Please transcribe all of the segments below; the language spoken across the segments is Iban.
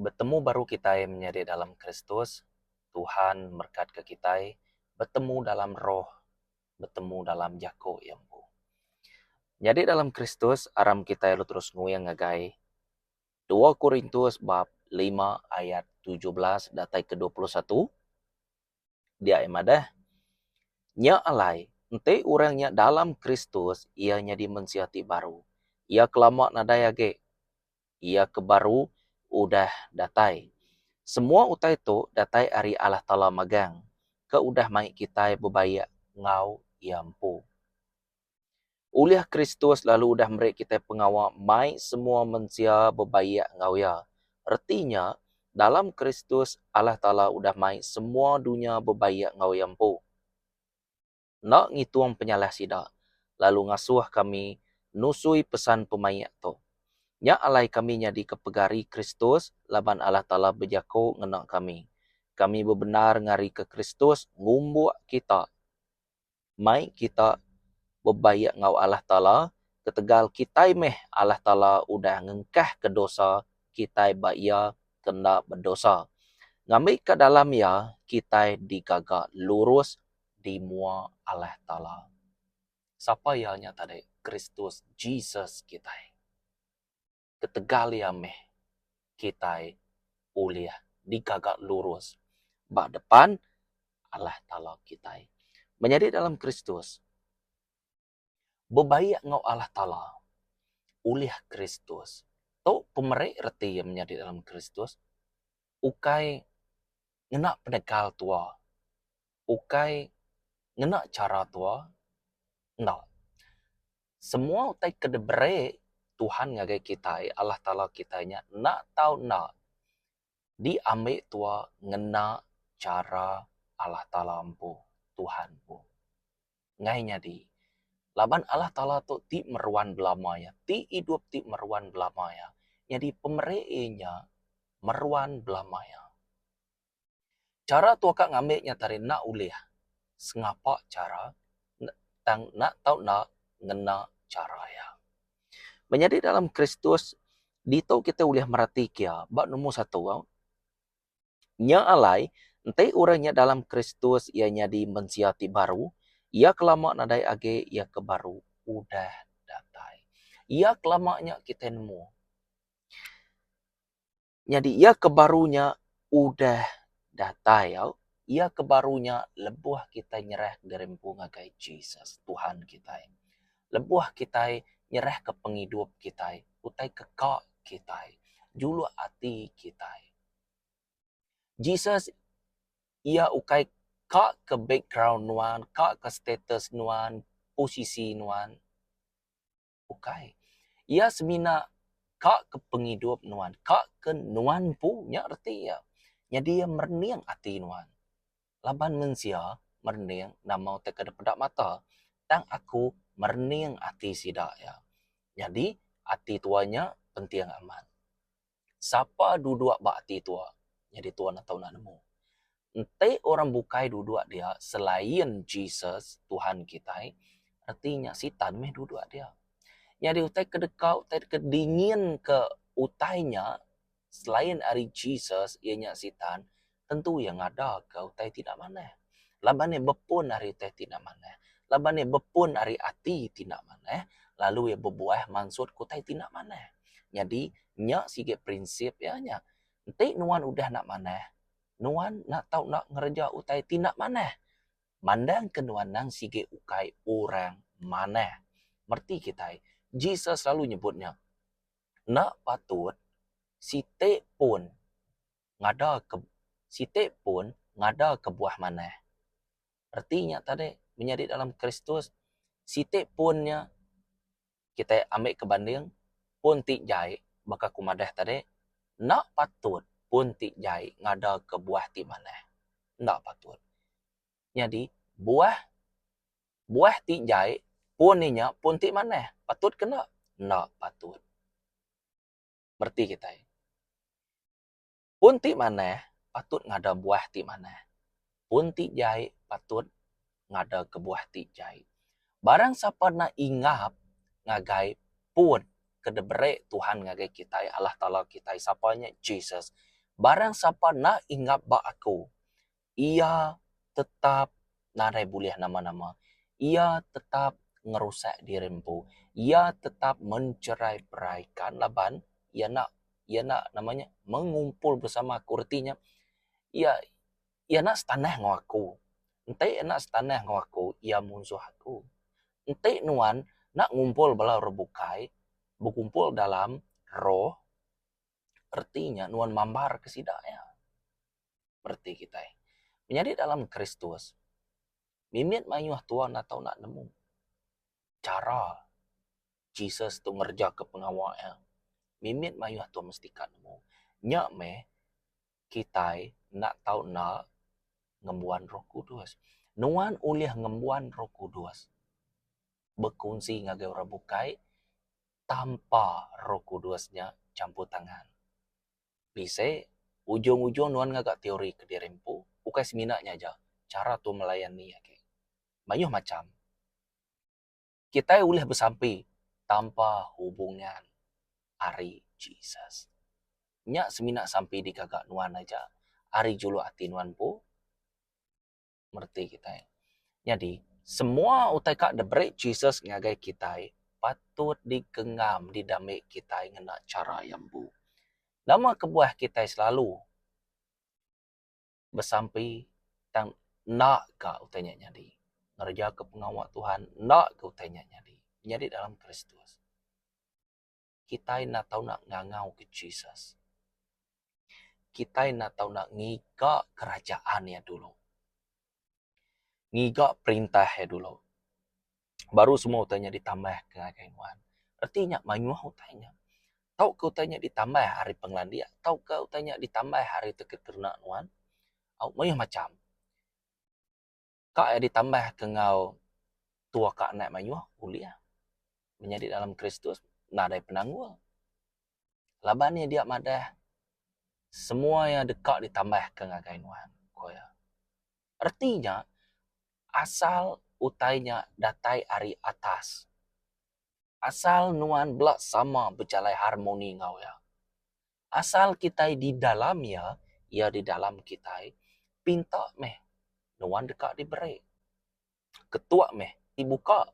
Betemu baru kitai menyadi dalam Kristus, Tuhan merekatka kitai betemu dalam roh, betemu dalam jaku Iya empu. Nyadi dalam Kristus aram kitai lalu terus nguing ngagai dua Korintus bab lima ayat 17 datai ke 21. Dia iya madah, Nya alai, enti orang nya dalam Kristus, iya nyadi mensia ti baru. Iya kelama nadai agi. Iya ke baru udah datai. Semua utai tu datai ari Allah Taala magang, ke udah mai kitai bebaik enggau Iya empu. Ulih Kristus lalu udah meri kitai pengawa mai semua mensia bebaik enggau Iya. Reti nya, dalam Kristus Allah Taala udah mai semua dunya bebaik enggau Iya empu. Enda ngitung penyalah sida, lalu ngasuh kami nusui pesan pemaik tu. Nya alai kami nyadika pegari Kristus laban Allah Taala bejaku ngena kami. Kami bebendar ngarika Kristus ngumbuk kita, mai kita bebaik enggau Allah Taala ketegal kitai meh Allah Taala udah ngengkahka dosa kitai ba Iya ke enda bedosa, ngambika dalam Iya kitai digaga lurus di mua Allah Taala. Sapa iya nya tadi? Kristus Jesus kitai. Ketegal iya meh kitai ulih digaga lurus ba depan Allah Taala kitai. Menyadi dalam Kristus, bebaik enggau Allah Taala ulih Kristus. Tu pemeri reti iya menyadi dalam Kristus ukai ngena penegal tua ukai ngena chara tua enda. Semua utai ke diberi Tuhan ngagai kitai, Allah Taala kitai nya enda tau enda diambi tua ngena chara Allah Taala empu, Tuhan empu. Enggai nyadi. Laban Allah Taala tu ti meruan belama iya, ti idup ti meruan belama iya. Nyadi pemeri iya nya meruan belama iya. Chara tu ka ngambi nya tadi enda ulih sengapa chara tang enda tau enda ngena chara iya. Menyadi dalam Kristus ditu kitai ulih mereti kia ba nombor satu nya alai enti orang nya dalam Kristus iya nyadi mensia ti baru iya ke lama nadai agi iya ke baru udah datai. Iya ke lama nya kitai nemu. Nyadi iya ke baru nya udah datai au. Iya ke baru nya lebuh kitai nyerah diri empu ngagai Jesus Tuhan kitai. Lebuh kitai nyerahka pengidup kitai, utai ke ka kitai, juluk ati kitai. Jesus iya ukai ka ke background nuan, ka ke status nuan, posisi nuan. Ukai. Iya semina ka ke pengidup nuan, ka ke nuan empu nya reti iya. Nyadi iya merening ati nuan. Laban mensia merening nama utai ke dipeda mata tang aku merening ati sida iya. Nyadi ati tua nya penting amat. Sapa duduk ba ati tua nyadi tua enda tau enda nemu. Enti orang bukai duduk dia selain Jesus Tuhan kitai reti nya sitan meh duduk dia. Nyadi utai ke deka utai ke dingin ke utai nya selain ari Jesus iya nya sitan tentu iya ngada ke utai ti enda manah. Laban iya bepun ari utai ti enda manah. Laban iya bepun ari ati ti enda manah lalu iya bebuah mansut ke utai ti enda manah. Nyadi nya sigi prinsip iya nya. Enti nuan udah enda manah, nuan enda tau enda ngereja utai ti enda manah. Mandang ke nuan nang sigi ukai orang manah. Mereti kitai, Jesus selalu nyebut nya. Enda patut siti pun ngada ke siti pun ngada ke buah manah. Reti nya tadi menyadi dalam Kristus siti pun nya kitai ambi ke banding pun ti jai baka ku madah tadi enda patut pun ti jai ngada ke buah ti manah. Enda patut. Nyadi buah buah ti jai pun inya pun ti manah. Patut ke enda? Enda patut. Mereti kitai. Pun ti manah patut ngada buah ti manah. Pun ti jai patut ngada ke buah ti jai. Barang sapa enda ingap ngagai pun ke diberi Tuhan ngagai kitai Allah Taala kitai sapa nya Jesus. Barang sapa enda inggap ba aku, iya tetap nadai bulih nama-nama. Iya tetap ngerusak diri empu. Iya tetap mencerai-beraikan laban iya enda iya enda nama nya mengumpul bersama aku reti nya iya iya enda setanah enggau aku. Enti enda setanah enggau aku iya munsuh aku. Enti nuan enda ngumpul bala orang bukai bekumpul dalam roh reti nya nuan mambar ke sida iya. Reti kitai. Menyadi dalam Kristus mimit mayuh tuan atau enda nemu chara Jesus tu ngerejaka pengawa iya. Mimit mayuh tu mesti ka nemu. Nya meh kitai enda tau enda ngembuan Roh Kudus. Nuan ulih ngembuan Roh Kudus bekunsi ngagai orang bukai tanpa Roh Kudus nya champur tangan. Bisi ujung-ujung nuan ngaga teori kediri empu ukai semina nya aja chara tu melayani agi. Mayuh macham. Kitai ulih besampi tanpa hubungan ari Jesus. Nya semina sampi digaga nuan aja ari juluk ati nuan empu. Mereti kitai. Nyadi, semua utai ka diberi Jesus ngagai kitai patut digenggam didambi kitai ngena chara iya empu. Nama kebuah kitai selalu besampi tang enda ka utai nya nyadi. Ngereja ke pengawa Tuhan enda ke utai nya nyadi. Nyadi dalam Kristus. Kitai enda tau nak ngangau ke Jesus. Kitai enda tau nak ngiga kerajaan iya dulu. Ngiga perintah iya dulu. Baru semua utai nya ditambah ke ngagai nuan. Reti nya mayuh utai nya. Tauka utai nya ditambah ari pengelandik tauka utai nya ditambah ari tekena nuan. Au mayuh macham. Ka iya ditambah ke enggau tua ka anak mayuh ulih menyadi dalam Kristus nadai penanggul. Laban iya dia madah semua iya deka ditambah ke ngagai nuan, ku iya. Reti nya asal utai nya datai ari atas. Asal nuan bela sama bejalai harmoni enggau iya. Asal kitai di dalam iya, iya di dalam kitai, pinta meh nuan deka diberi. Ketuk meh dibuka.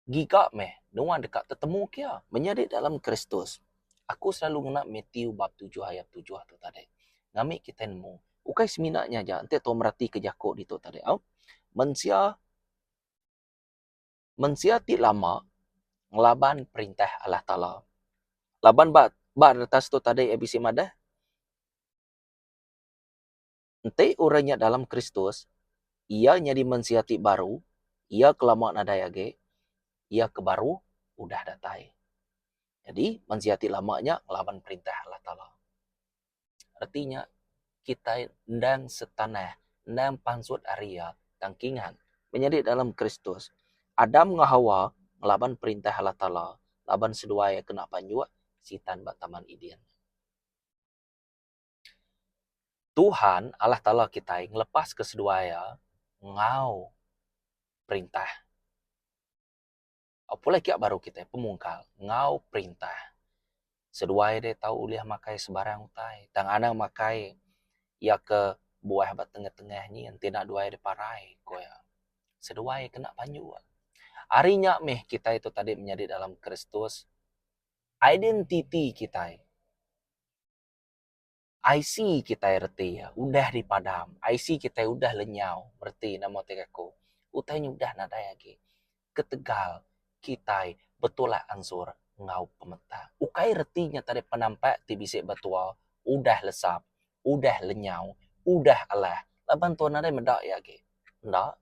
Giga meh nuan deka tetemu ke iya. Menyadi dalam Kristus, aku selalu ngena Matthew bab tujuh ayat tujuh tu tadi ngambi kitai nemu ukai semina nya aja enti tau meratika jaku ditu tadi au. Mensia Mensia ti lama ngelaban perintah Allah Taala. Laban ba ba retas tu tadi iya bisi madah enti orang nya dalam Kristus iya nyadi mensia ti baru, iya ke lama nadai agi, iya ke baru udah datai. Nyadi mensia ti lama nya ngelaban perintah Allah Taala. Reti nya kitai endang setanah endang pansut ari iya tang kingat menyadi dalam Kristus. Adam enggau Hawa ngelaban perintah Allah Taala laban seduai iya kena panjuk Sitan ba Taman Eden. Tuhan Allah Taala kitai ngelepaska seduai iya enggau perintah. Pulai kiak baru kitai pemungkal enggau perintah. Seduai deh tau ulih makai sebarang utai tang anang makai iya ke buah ba tengah-tengah nyin ti enda duai deh parai ku iya. Seduai kena panjuk. Ari nya meh kitai tu tadi menyadi dalam Kristus identiti kitai. IC kitai reti iya udah dipadam, IC kitai udah lenyau reti nama ti aku. Utai nya udah nadai agi ketegal kitai betulak ansur enggau pemetang. Ukai reti nya tadi penampak ti bisi ba tua udah lesap, udah lenyau, udah alah laban tua nadai meda iya agi. Enda.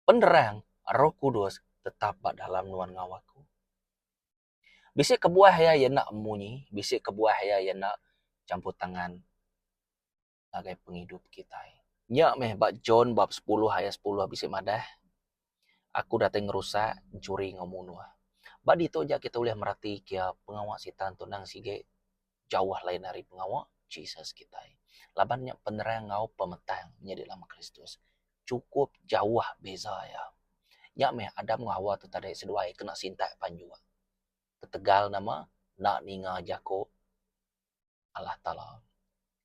Penerang Roh Kudus tetap ba dalam nuan enggau aku. Bisi kebuah iya iya enda munyi, bisi kebuah iya iya enda champur tangan ngagai pengidup kitai. Nya meh ba John bab sepuluh ayat sepuluh bisi madah, Aku datai ngerusak, enchuri enggau munuh. Ba ditu aja kita ulih mereti kia pengawa sitan tu endang sigi jauh lain ari pengawa Jesus kitai. Laban nya penerang enggau pemetang nyadi dalam Kristus. Chukup jauh beza iya. Nya meh Adam enggau Hawa tu tadi seduai kena sintak panjuk. Ketegal nama? enda ninga jaku Allah Taala.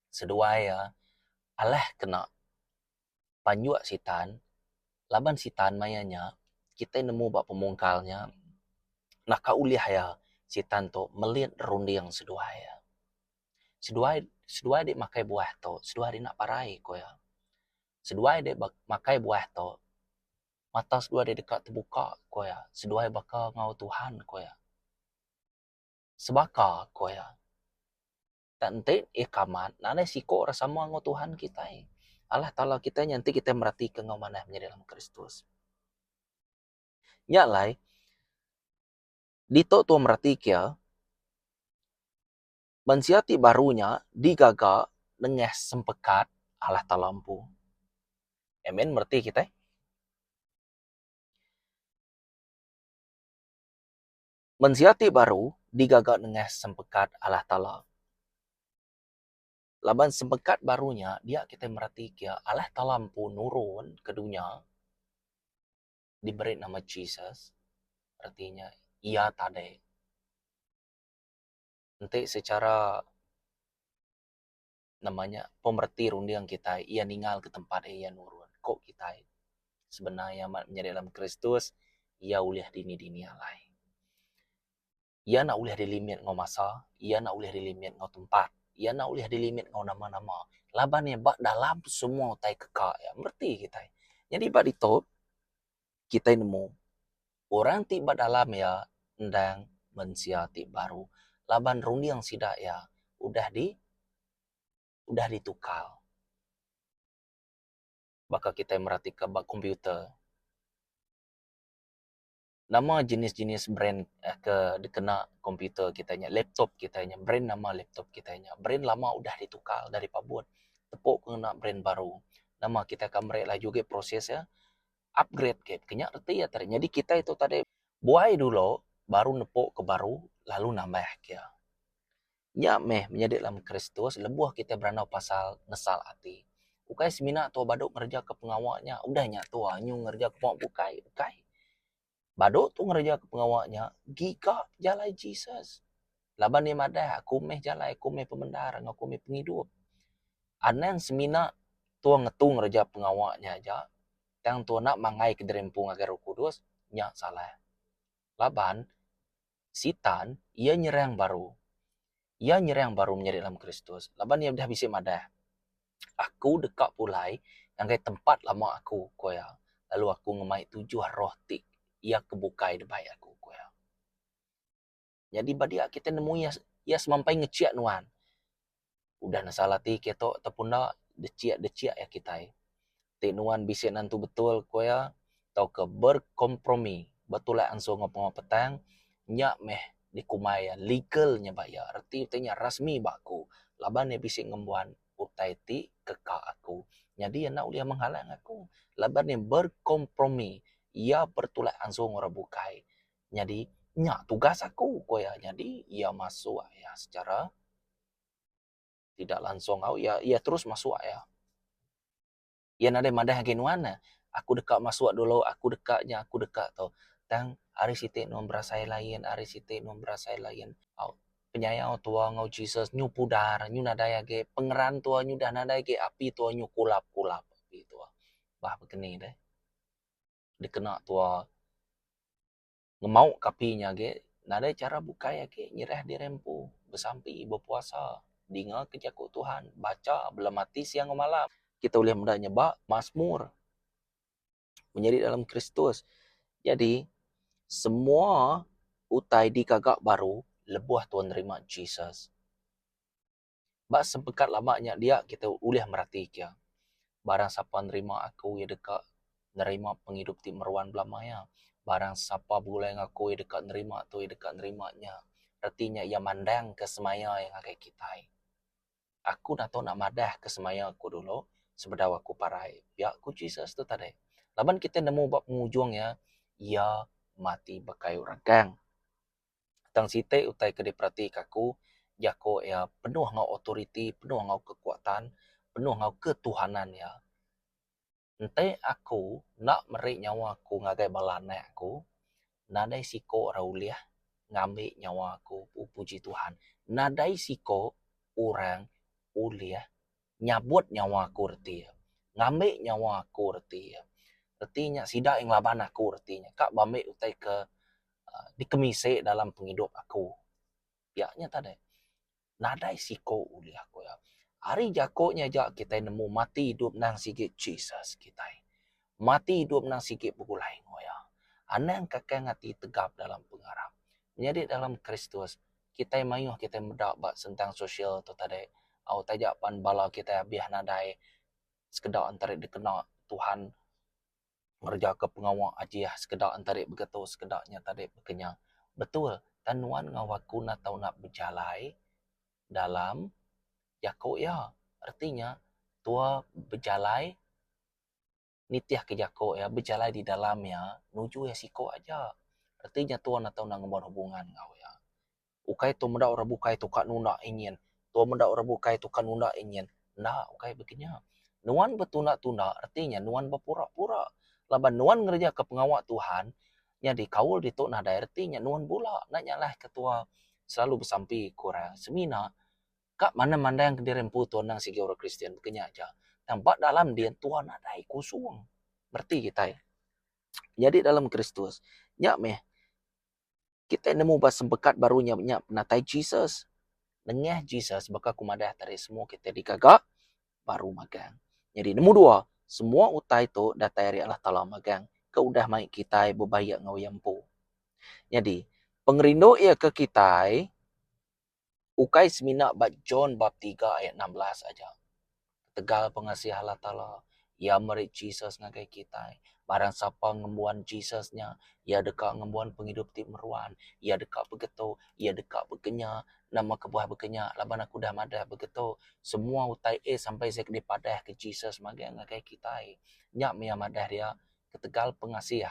Seduai iya alah kena panjuk sitan laban sitan maya nya kitai nemu ba pemungkal nya naka ulih iya sitan tu melit runding seduai iya. Seduai seduai dek makai buah tu seduai dek enda parai ku iya. Seduai dek makai buah tu mata seduai dek deka tebuka ku iya seduai baka enggau Tuhan ku iya. Sebaka ku iya. Tang enti iya ke amat nadai siko orang sama enggau Tuhan kitai. Allah Taala kitai nya enti kitai meratika enggau manah menyadi dalam Kristus. Nya alai ditu tuan meratika iya mensia ti baru nya digaga nengah sempekat Allah Taala empu. Amen mereti kitai. Mensia ti baru digaga nengah sempekat Allah Taala. Laban sempekat baru nya dia kitai meratika Allah Taala empu nurun ke dunya diberi nama Jesus reti nya iya tadi. Enti secara nama nya pemereti runding kitai iya ninggal ke tempat iya nurun ko kitai sebenar iya amat menyadi dalam Kristus iya ulih dini dini alai. Iya enda ulih dilimit enggau masa, iya enda ulih dilimit enggau tempat, iya enda ulih dilimit enggau nama nama laban iya ba dalam semua utai keka iya mereti kitai. Nyadi ba ditu kitai nemu orang ti ba dalam iya endang mensia ti baru laban runding sida iya udah di udah ditukar. Baka kitai meratika ba komputer. Nama jenis-jenis brand ke dikena komputer kitai nya laptop kitai nya brand nama laptop kitai nya. Brand lama udah ditukar dari pabut tepu ke ngena brand baru. Nama kitai akan meri laju agi proses iya upgrade ke ke nya reti iya tadi. Nyadi kitai tu tadi buai dulu baru nepu ke baru lalu nambah ke iya. Nya meh menyadi dalam Kristus lebuh kitai berandau pasal nesal ati. Ukai semina tua badu ngereja ke pengawa nya udah nya tua nyu ngereja ke pengawa bukai. Ukai. Badu tu ngereja ke pengawa nya giga jalai Jesus. Laban iya madah aku meh jalai, aku meh pemendar enggau aku meh pengidup. Anang semina tua ngetu ngereja pengawa nya aja tang tua enda manggai ke diri empu ngagai Roh Kudus nya salah. Laban Sitan, iya nyerang baru. Iya nyerang baru menyadi dalam Kristus laban iya udah bisi madah, Aku deka pulai ngagai tempat lama aku, ku iya, lalu aku ngemai tujuh roh ti iya ke bukai dibai aku, ku iya. Nyadi ba dia kitai nemu iya, iya semampai ngechik nuan. Udah nesal ati ke tu ataupun enda, dechik-dechik iya kitai. Ti nuan bisi nentu betul ku iya tauka berkompromi betulak ansung enggau pengawa petang nya meh dikumbai iya legal nya ba iya reti utai nya rasmi ba aku laban iya bisi ngembuan utai ti keka aku. Nyadi iya enda ulih menghalang aku laban iya berkompromi iya bertulak ansung orang bukai. Nyadi nya tugas aku ku iya nyadi iya masuk iya secara tidak langsung au iya iya terus masuk iya. Iya nadai madah agi nuan ne aku deka masuk dulu aku deka nya aku deka tu tang hari siti nuan berasai lain hari siti nuan berasai lain au penyayau tua enggau Jesus nyu pudar nyu nadai agi pengeran tua nyu dah nadai agi api tua nyu kulap kulap api tua bah bekeni deh dikena tua. Ngemau ke api nya agi nadai chara bukai agi nyerah diri empu besampi bepuasa dinga ke jaku Tuhan bacha belemati siang enggau malam. Kita ulih meda nya ba Masmur menyadi dalam Kristus. Jadi semua utai digaga baru lebuh tuan nerima Jesus. Ba sempekat lama nya dia kita ulih meratika barang sapa nerima aku iya deka nerima pengidup ti meruan belama iya. Barang sapa begulai enggau aku iya deka nerima tu iya deka nerima nya. Reti nya iya mandangka semaya iya ngagai kitai. Aku nato nak madahka semaya aku dulu sebedau aku parai pia ku Jesus tu tadi. Laban kitai nemu ba pengujung iya, iya mati ba kayu regang. Tang siti utai ke diperatika aku, jaku iya penuh enggau autoriti, penuh enggau kekuatan, penuh enggau ketuhanan iya. Enti aku enda meri nyawa aku ngagai bala anak aku, nadai siku orang ulih ngambi nyawa aku. Oh puji Tuhan. Nadai siko orang ulih nyabut nyawa aku reti iya. Ngambi nyawa aku reti iya. Reti nya sida yang ngelaban aku reti nya. Ka bambi utai ke uhh dikemisi dalam pengidup aku. Pia nya tadi. Nadai siko ulih ku iya. Ari jako nya aja kitai nemu mati idup nang sigi Jesus kitai. Mati idup nang sigi begulai enggau iya. Anang kakang ati tegap dalam pengarap. Menyadi dalam Kristus, kitai mayuh kitai meda ba sentang sosial tu tadi au taja pan bala kitai abih nadai sekeda entara dikena Tuhan ngerejaka pengawa ajih sekeda enti begetu sekeda nya tadi bekenya. Betul tan nuan enggau aku enda tau nak bejalai dalam jaku iya. Reti nya tua bejalai nitihka jaku iya bejalai di dalam iya nuju iya siko aja. Reti nya tua enda tau nak ngembuan hubungan enggau iya. Ukai tu meda orang bukai tu ka nunda ingin. Tua meda orang bukai tu ka nunda ingin. Enda ukai bekenya. Nuan betunda-tunda reti nya nuan bepura-pura. Laban nuan ngerejaka pengawa Tuhan nyadi kaul ditu nadai reti nya nuan bula enda nyalahka tua selalu besampi ku orang. Semina ka mandang-mandang kediri empu tu anang sigi orang Kristian bekenya aja. Tang ba dalam din tua nadai kusung. Reti kitai nyadi dalam Kristus nya meh. Kitai nemu ba sempekat baru nya nya penatai Jesus. Nengah Jesus baka ku madah tadi semua kitai digaga baru magang. Nyadi nemu dua, semua utai tu datai ari Allah Taala magang ke udah mai kitai bebaik enggau Iya empu. Nyadi, pengerindu Iya ke kitai ukai semina ba John bab tiga ayat 16 aja. Ketegal pengasih Allah Taala, Iya meri Jesus ngagai kitai. Barang sapa ngembuan Jesus nya, iya deka ngembuan pengidup ti meruan. Iya deka begetu, iya deka bekenya. Nama kebuah bekenya? Laban aku udah madah begetu. Semua utai A sampai Z dipadahka Jesus magang ngagai kitai. Nya meh iya madah dia, ketegal pengasih.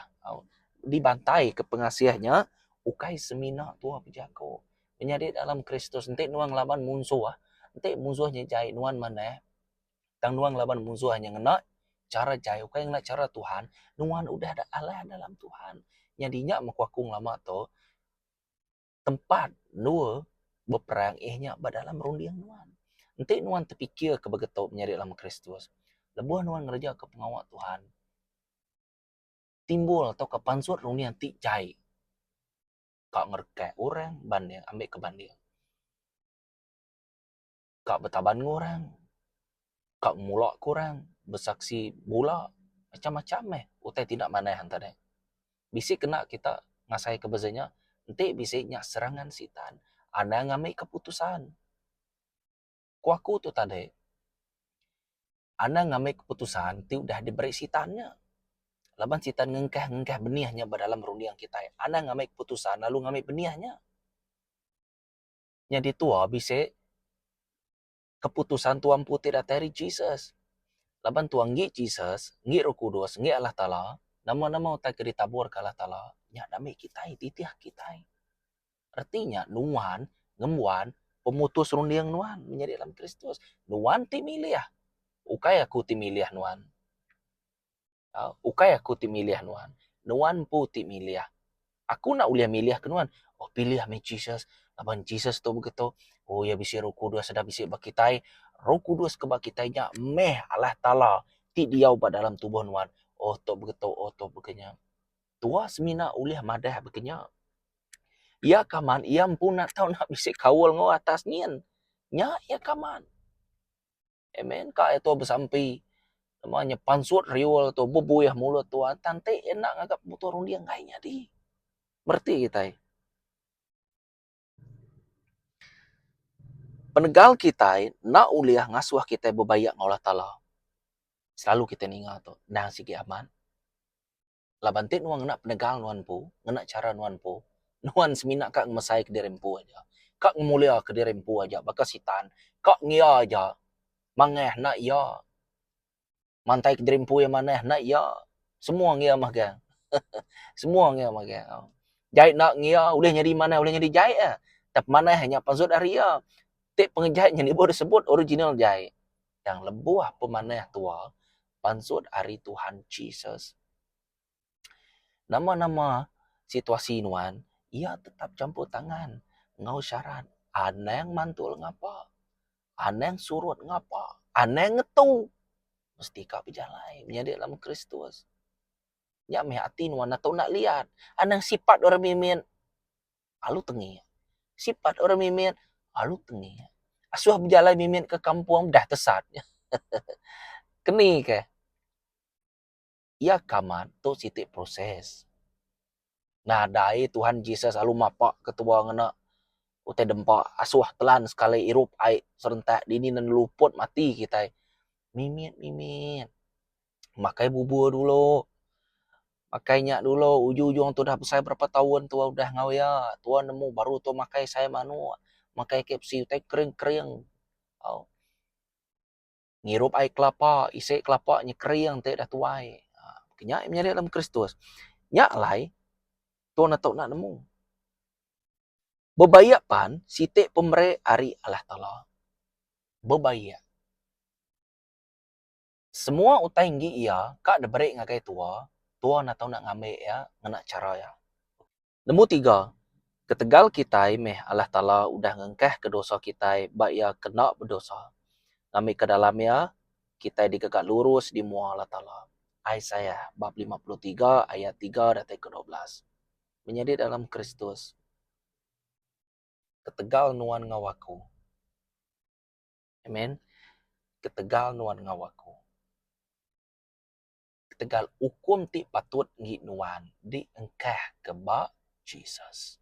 Dibantaika pengasih nya ukai semina tua bejaku. Menyadi dalam Kristus enti nuan ngelaban munsuh, enti munsuh nya jai nuan manah tang nuan ngelaban munsuh nya ngena chara jai ukai ngena chara Tuhan, nuan udah da alah dalam Tuhan. Nyadi nya meh ku aku ngelama tu tempat endur beperang ih nya ba dalam runding nuan. Enti nuan tepikir ke begitu menyadi dalam Kristus, lebuh nuan ngereja ke pengawa Tuhan timbul tauka pansut runding ti jai. Ka ngerekak orang banding ambi ke banding. Ka betaban enggau orang, ka ngemula ke orang, besaksi bula macam-macam meh utai ti enda manah enta deh. Bisi kena kita ngasai ke beza nya enti bisi nya serangan sitan anang ngambi keputusan. Ku aku tu tadi anang ngambi keputusan ti udah diberi sitan nya. Laban sitan ngengkah-ngengkah benih nya ba dalam runding kitai. Anang ngambi keputusan lalu ngambi benih nya. Nyadi tua bisi keputusan tua empu ti datai ari Jesus. Laban tua enggi Jesus, enggi Roh Kudus, enggi Allah Taala, nama-nama utai ke ditaburka Allah Taala, nya dami kitai, titih kitai. Reti nya nuan ngembuan pemutus runding nuan menyadi dalam Kristus. Nuan ti milih. Ukai aku ti milih nuan. Ukai aku ti milih nuan. Nuan empu ti milih. Aku enda ulih milih ke nuan. Oh pilih meh Jesus laban Jesus tu begitu. Oh iya bisi Roh Kudus udah bisi ba kitai. Roh Kudus ke ba kitai nya meh Allah Taala ti diau ba dalam tubuh nuan. Oh tu begitu, oh tu bekenya. Tua semina ulih madah bekenya. Iya kaman iya empu enda tau enda bisi kaul enggau atas nyin. Nya iya kaman. Amen. Ka iya tua besampi nama nya pansut riul tu bebuih mulut tua tang ti iya enda ngaga pemutus runding enggai nyadi. Mereti kitai. Penegal kitai enda ulih ngasuh kitai bebaik enggau Allah Taala. Selalu kitai ninga tu endang sigi amat. Laban ti nuan ngena penegal nuan empu, ngena chara nuan empu, nuan semina ka ngemesai ke diri empu aja. Ka ngemulia ke diri empu aja baka sitan, ka ngia aja mangah enda iya. Mantai ke diri empu iya manah enda iya. Semua ngia magang. Semua ngia magang. Jai enda ngia ulih nyadi manah ulih nyadi jai ah. Tang pemanah nya pansut ari iya. Ti pengejai nya nibuh disebut original jai. Tang lebuh pemanah tua pansut ari Tuhan Jesus. Nama-nama situasi nuan, Iya tetap campur tangan enggau syarat anang mantul ngapa, anang surut ngapa, anang ngetu. Mesti ka bejalai menyadi dalam Kristus. Nya meh ati nuan atu enda liat. Anang sipat orang mimit alu tengi. Sipat orang mimit alu tengi. Asuh bejalai mimit ke kampung dah tesat. Keni ke. Iya ke amat tu siti proses. Nadai Tuhan Jesus alu mapa ketua ngena utai dempa asuh telan sekali irup ai serentak dini ne luput mati kitai. Mimit mimit. Makai bubur dulu. Makai nya dulu ujung ujung tu dah besai berapa taun tua udah enggau iya. Tua nemu baru tua makai sai manuk, makai KFC utai kering kering. Au. Ngirup ai kelapa, isi kelapa nya kering ti dah tuai. Nya menyadi dalam Kristus. Nya alai tua netu enda nemu. Bebaik pan siti pemeri ari Allah Taala. Bebaik. Semua utai enggi iya ka diberi ngagai tua, tua enda tau nak ngambi iya ngena chara iya. Nombor tiga, ketegal kitai meh Allah Taala udah ngengkahka dosa kitai ba iya ke enda bedosa, ngambika dalam iya kitai digaga lurus di mua Allah Taala. Isaiah bab 53 ayat tiga datai ke 12. Menyadi dalam Kristus, ketegal nuan enggau aku, Amen. Ketegal nuan enggau aku. Ketegal ukum ti patut enggi nuan diengkahka ba Jesus.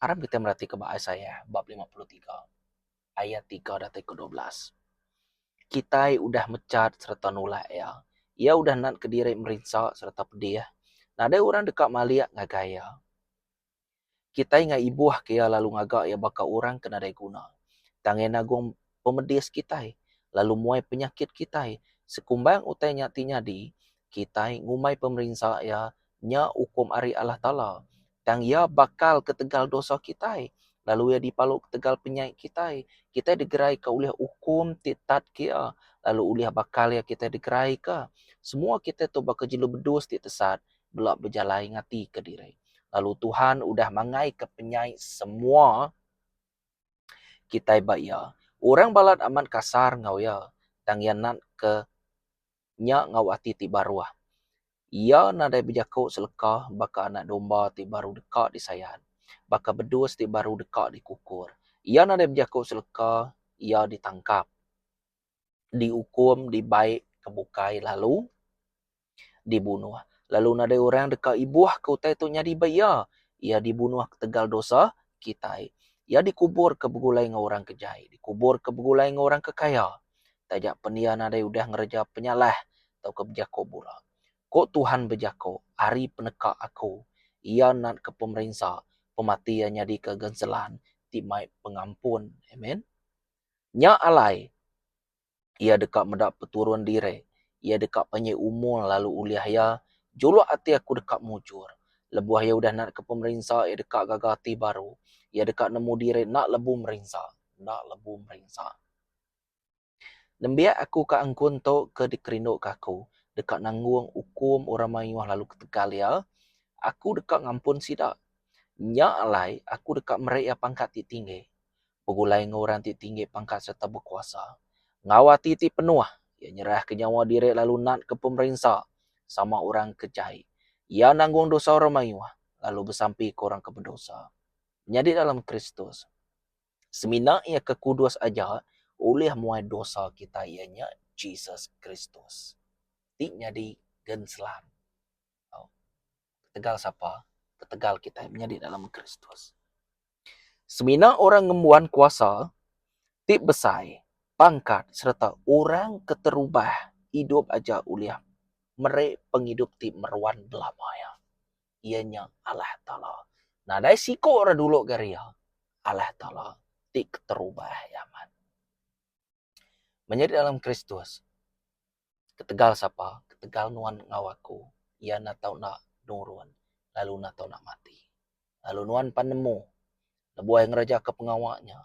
Aram kitai meratika ba Isaiah bab 53 ayat tiga datai ke 12. Kitai udah mechat sereta nulak iya. Iya udah natka diri merinsa sereta pedih. Nadai orang deka malik ngagai iya. Kitai enggai ibuh ke iya lalu ngaga iya baka orang ke nadai guna. Tang iya nagung pemedis kitai, lalu muai penyakit kitai. Sekumbang utai nya ti nyadi, kitai ngumbai pemerinsa iya nya ukum ari Allah Taala. Tang iya bakal ketegal dosa kitai, lalu iya dipalu ketegal penyai kitai. Kitai digeraika ulih ukum ti tat ke iya, lalu ulih bakal iya kitai digeraika. Semua kitai tu baka jelu bedus ti tesat, bela bejalai ngatika diri. Lalu Tuhan udah mangaika penyai semua kitai ba iya. Orang balat amat kasar enggau iya, tang iya natka nya enggau ati ti baruh. Iya nadai bejaku seleka baka anak domba ti baru deka disayan, baka bedus ti baru deka dikukur. Iya nadai bejaku seleka, iya ditangkap, diukum, dibai ke bukai lalu dibunuh. Lalu nadai orang deka ibuhka utai tu nyadi ba iya. Iya dibunuh ketegal dosa kitai. Iya dikuburka begulai enggau orang ke jai, dikuburka begulai enggau orang ke kaya. Taja pen iya nadai udah ngereja penyalah tauka bejaku bula. Ku Tuhan bejaku, Ari peneka Aku, iya natka pemerinsa, pemati iya nyadika genselan ti mai pengampun. Amen. Nya alai, Iya deka meda peturun diri. Iya deka panjai umur lalu ulih iya, juluk ati aku deka mujur. Lebuh iya udah natka pemerinsa, iya deka gaga ati baru. Iya deka nemu diri enda lebu merinsa. Enda lebu merinsa. Nembiak aku ke angkun tu ke dikerinduka aku, deka nanggung ukum orang mayuh lalu ketegal iya, aku deka ngampun sida. Nya alai, aku deka meri iya pangkat ti tinggi. Begulai enggau orang ti tinggi pangkat sereta bekuasa. Enggau ati ti penuh, iya nyerahka nyawa diri lalu natka pemerinsa sama orang ke jai. Iya nanggung dosa orang mayuh, lalu besampika orang ke bedosa. Menyadi dalam Kristus, semina iya ke kudus aja ulih muai dosa kitai iya nya Jesus Kristus ti nyadi genselan. Ketegal sapa? Ketegal kitai menyadi dalam Kristus. Semina orang ngembuan kuasa ti besai, pangkat sereta orang keterubah idup aja ulih meri pengidup ti meruan belama iya. Iya nya Allah Taala. Nadai siku orang dulu ga ari iya, Allah Taala ti keterubah iya amat. Menyadi dalam Kristus, ketegal sapa? Ketegal nuan enggau aku, iya enda tau enda nurun lalu enda tau enda mati. Lalu nuan pan nemu lebuh iya ngerejaka pengawa nya.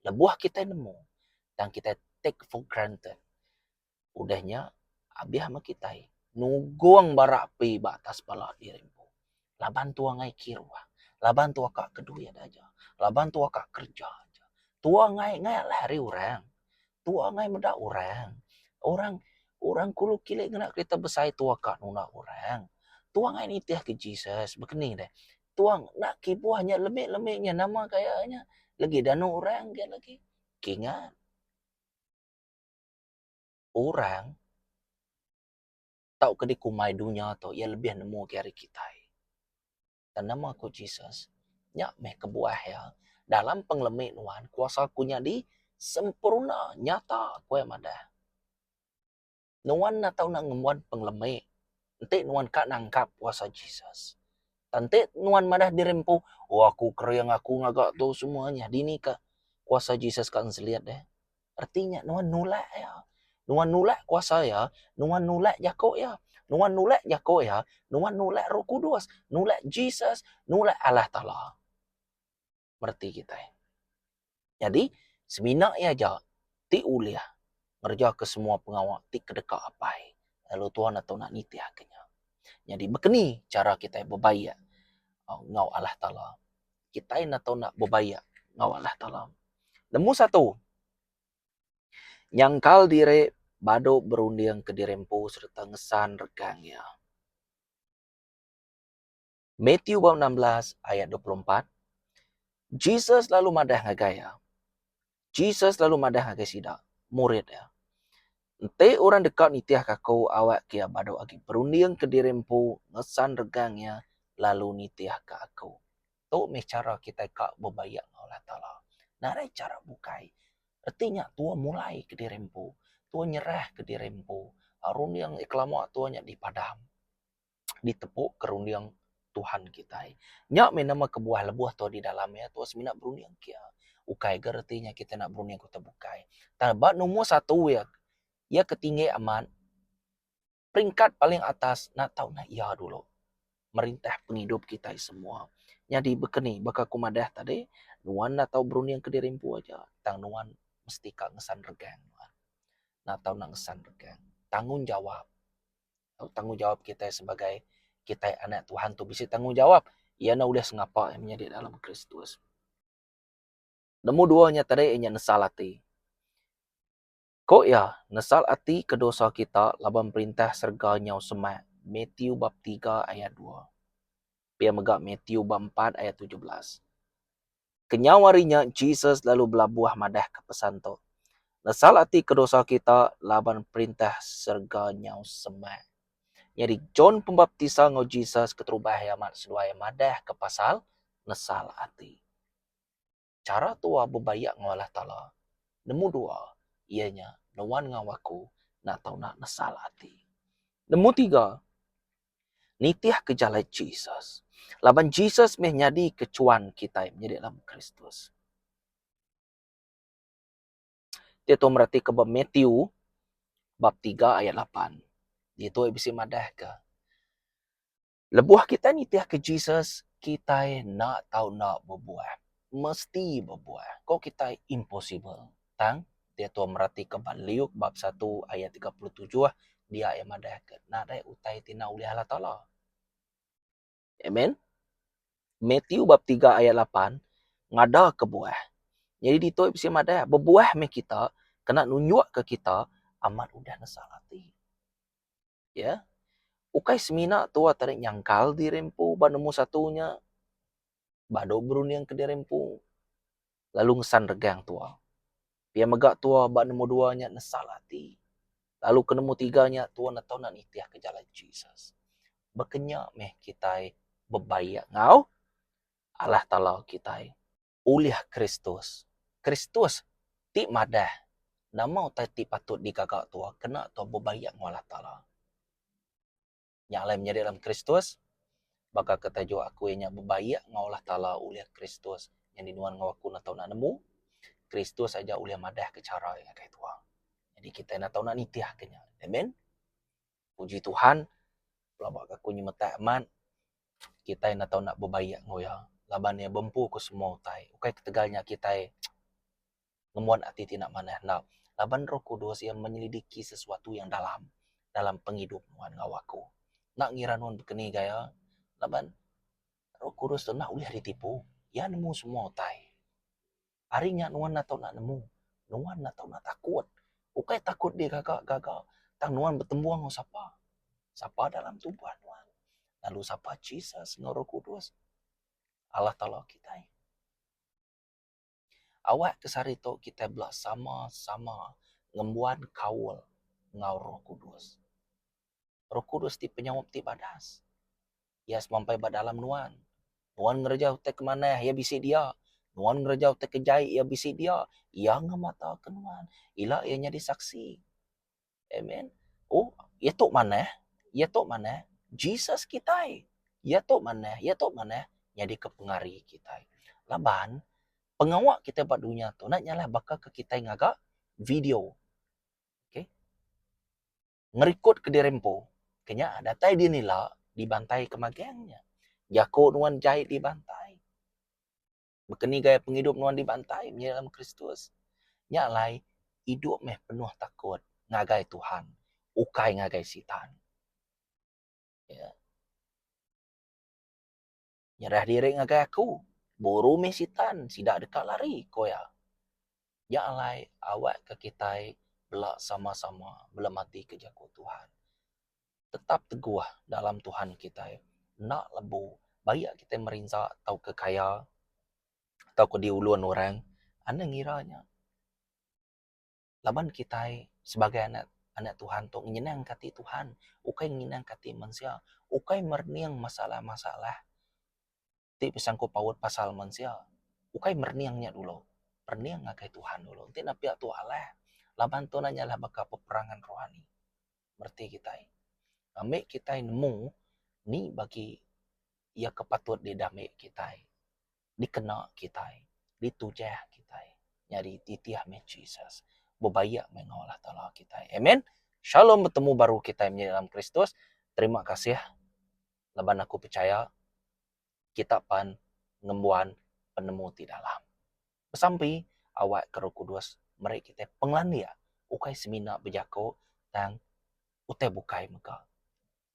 Lebuh kitai nemu tang kitai take for granted. Udah nya abih meh kitai nugong bara api ba atas pala diri empu. Laban tua ngai kiruh. Laban tua ka ke duit aja. Laban tua ka kerja aja. Tua enggai enggai alah ari orang. Tua enggai meda orang. Orang orang kulu kili ngena kerita besai tua ka nunda orang. Tua enggai nitih ke Jesus bekeni deh. Tua enda kibuh nya lemi-lemi nya nama gaya nya legi danu orang ga lagi. Kingat. Orang tauka dikumbai dunya tu iya lebih nemu agi ari kitai. Tang nama ku Jesus, nya meh kebuah iya dalam pengelemi nuan kuasa ku nyadi sempurna nyata ku iya madah. Nuan enda tau nak ngembuan pengelemi enti nuan ka nangkap kuasa Jesus. Tang enti nuan madah diri empu, oh aku kering aku ngaga tu semua nya dini ka kuasa Jesus ka enselit deh. Reti nya nuan nulak iya. Nuan nulak kuasa iya, nuan nulak jaku iya. Nuan nulak jaku iya, nuan nulak Roh Kudus, nulak Jesus, nulak Allah Taala. Mereti kitai. Nyadi, semina iya aja ti ulih ngerejaka semua pengawa ti kedeka Apai lalu Tuhan atur nak nitihka nya. Nyadi baka ni chara kitai bebaik enggau Allah Taala? Kitai enda tau enda bebaik enggau Allah Taala. Nemu satu, nyangkal diri badu berunding ke diri empu sereta ngesan regang iya. Matthew bab 16 ayat 24, Jesus lalu madah ngagai iya. Jesus lalu madah ngagai sida, murid iya, Enti orang deka nitihka aku awakka iya badu agi berunding ke diri empu ngesan regang iya lalu nitihka aku. Tu meh chara kitai ka bebaik enggau Allah Taala. Nadai chara bukai. Reti nya tua mulai ke diri empu, tua nyerah ke diri empu. Runding ika lama tua nya dipadam. Ditepu ke runding Tuhan kitai. Nya meh nama kebuah lebuh tua di dalam iya tua semina berunding ke iya. Ukai ga reti nya kitai enda berunding ke utai bukai. Tang ba nombor satu iya, iya ke tinggi amat peringkat paling atas enda tau enda iya dulu merintah pengidup kitai semua. Nyadi baka ni baka ku madah tadi nuan enda tau berunding ke diri empu aja tang nuan mesti ka ngesan regang nuan. Enda tau enda ngesan regang. Tanggungjawab. Tanggungjawab kitai sebagai kitai anak Tuhan tu bisi tanggungjawab. Iya enda ulih sengapa iya menyadi dalam Kristus. Nemu dua nya tadi iya nya nesal ati. Ko iya, nesal ati ke dosa kita laban perintah serega nyau semak. Matthew bab tiga ayat dua. Pia mega Matthew bab empat ayat 17. Kenyau ari nya Jesus lalu belabuh madahka pesan tu, Nesal ati ke dosa kita laban Perintah serega nyau semak. Nyadi John Pembaptisa enggau Jesus keterubah iya amat seduai madahka pasal nesal ati. Chara tua bebaik enggau Allah Taala nemu dua iya nya nuan enggau aku enda tau enda nesal ati. Nemu tiga, nitihka jalai Jesus. Laban Jesus meh nyadika chuan kitai menyadi dalam Kristus. Ti tu meratika ba Matthew bab tiga ayat lapan. Ditu bisi madahka lebuh kitai nitihka Jesus, kitai enda tau enda bebuah. Mesti bebuah. Ko kitai impossible. Tang diatu meratika ba Luke bab satu ayat 37 dia iya madahka nadai utai ti enda ulih Allah Taala. Amen. Matthew bab tiga ayat lapan ngada ke buah. Nyadi ditu bisi madah bebuah meh kita kena nunjukka kita amat udah nesal ati. Ya. Ukai semina tua tadi nyangkal diri empu ba nemu satu nya badu berunding ke diri empu lalu ngesan regang tua. Pia mega tua ba nemu dua nya nesal ati. Lalu ke nemu tiga nya tua enda tau nak nitih ke jalai Jesus. Baka nya meh kitai bebaik enggau Allah Taala kitai. Ulih Kristus. Kristus ti madah nama utai ti patut digaga tua kena tua bebaik enggau Allah Taala. Nya alai menyadi dalam Kristus, baka ke tajuk aku iya nya bebaik enggau Allah Taala ulih Kristus nyadi nuan enggau aku enda tau nak nemu, Kristus aja ulih madahka chara iya ngagai tua. Nyadi kitai enda tau nak nitihka nya. Amen. Puji Tuhan, pelaba ka aku nyemetak amat kitai enda tau nak bebaik enggau iya laban iya bempu ke semua utai. Ukai ketegal nya kitai ngembuan ati ti enda manah enda laban Roh Kudus iya menyelidiki sesuatu yang dalam dalam pengidup nuan enggau aku. Enda ngira nuan bekeni gaya laban. Roh Kudus tu enda ulih ditipu. Iya nemu semua utai. Ari nya nuan enda tau enda nemu, nuan enda tau enda takut. Ukai takut digaga-gaga tang nuan betembung enggau sapa? Sapa dalam tubuh nuan? Lalu sapa Jesus enggau Roh Kudus? Allah Taala kitai. Awak ke sehari tu kitai bela sama-sama ngembuan kaul enggau Roh Kudus. Roh Kudus ti penyaup ti badas. Iya semampai ba dalam nuan. Nuan ngereja utai ke manah, iya bisi dia. Nuan ngereja utai ke jai, iya bisi dia. Iya ngemataka nuan. Ila iya nyadi saksi. Amen. Oh, iya tu manah. Iya tu manah. Jesus kitai. Iya tu manah. Iya tu manah nyadika pengari kitai. Laban pengawa kitai ba dunya tu enda nyalah baka ke kitai ngaga video. Okay. Ngerikod kediri empu. Ke nya datai din ila dibantai ke magang nya. Jaku nuan jai dibantai. Baka ni gaya pengidup nuan dibantai menyadi dalam Kristus. Nya alai idup meh penuh takut ngagai Tuhan ukai ngagai Sitan. Ya. Nyerah diri ngagai aku, buru meh Sitan sida deka lari, ku iya. Nya alai awakka kitai bela sama-sama belematika jaku Tuhan. Tetap teguh dalam Tuhan kitai enda lebu baik kitai merinsa tauka kaya tauka diulun orang anang ngira nya. Laban kitai sebagai anak anak Tuhan tu ngenyenangka ati Tuhan ukai ngenyenangka ati mensia ukai merening masalah-masalah ti besangkut paut pasal mensia ukai merening nya dulu merening ngagai Tuhan dulu enti ne pia tu alah laban tu nya lah baka peperangan rohani mereti kitai ngambi kitai nemu ni bagi iya ke patut didambi kitai dikena kitai ditujah kitai nyadi titih meh Jesus bebaik meh enggau Allah Taala kitai amen shalom betemu baru kitai menyadi dalam Kristus terima kasih. Laban aku pechaya kita pan ngembuan penemu ti dalam. Besampi awakka Roh Kudus meri kitai pengelandik ukai semina bejaku tang utai bukai mega.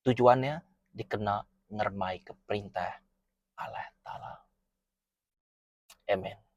Tujuan iya dikena ngerembaika perintah Allah Taala. Amen.